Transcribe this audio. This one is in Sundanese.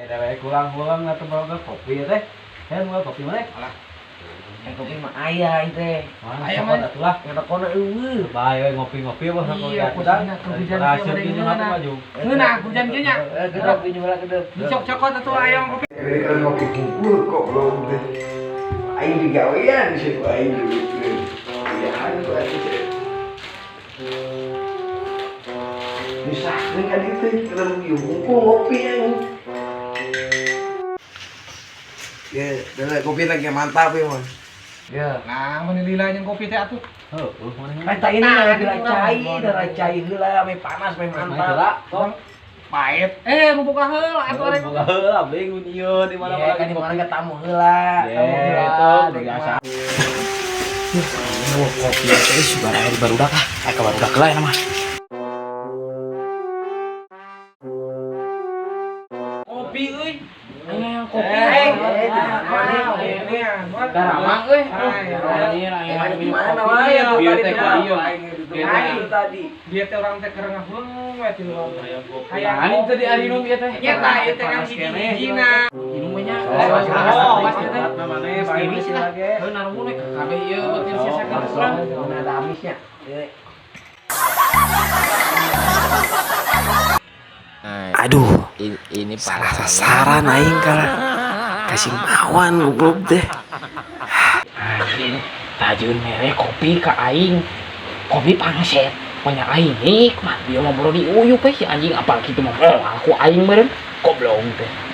Ada wae kurang-kurang atuh bawa kopi teh. Heh, mau kopi mana? Alah. Eh, kopi mah aya ieu teh. Aya mah atuh lah. Ngerokona eueuh. Bae we ngopi-ngopi wah rokok Iya, ya. posisinya kehujanan Rahasia kieu kieu mah mah maju. Ngeunah hujan kieu nya. Eh, gedep ieu heula gedep. Dicok-cokot atuh ayam kopi. Ini kan ngopi kumpul kok belum teh. Aing digawean sih aing duit. Iya, anu atuh sih. Nyusahkeun ka dieu teh kalau kumpul ngopi aing. Ya, udah kopi lagi mantap ya, Mon. Ya. Nah, mun lila jeung kopi teh atuh. Heuh, mana? Kan tak ini Nah, mah ini heula urang cai, mah. darah cai heula, meh panas meh Main mantap. heula, tong. Pahit. Eh, mau buka heula atuh arek. Buka heula bingung ieu di mana Ya, mana kan di mana ke tamu heula, tamu heula. Gitu, biasa. Wah, kopi teh sudah air barudak ah. Eh, ka barudak lah mah. Kopi euy. Aing kopi. Eh, Eh, Daramang euy. Eh, di mana wae Iya, tuh bieu tadi teh teh. ka dieu. Aing tadi. Dia teh urang teh keur ngahuleng we ti luar. Hayang Nah, ini tadi ari minum ieu teh. Nyeta ieu teh kan hiji-hijina. Minum we nya. Oh, pasti teh. Namanya bae Sih lah. Heuh narumun we kabeh ieu beuteung sia ka urang. Mana ada amisnya. Eh. Aduh, Ini salah sasaran aing kalah. Kasih mawan goblok teh. Anjing, tajun mere kopi ka aing. Kopi pangset. Banyak aing nikmat dia mah boro diuyup we si anjing apal kitu mah moal ku aing meureun. Goblok teh.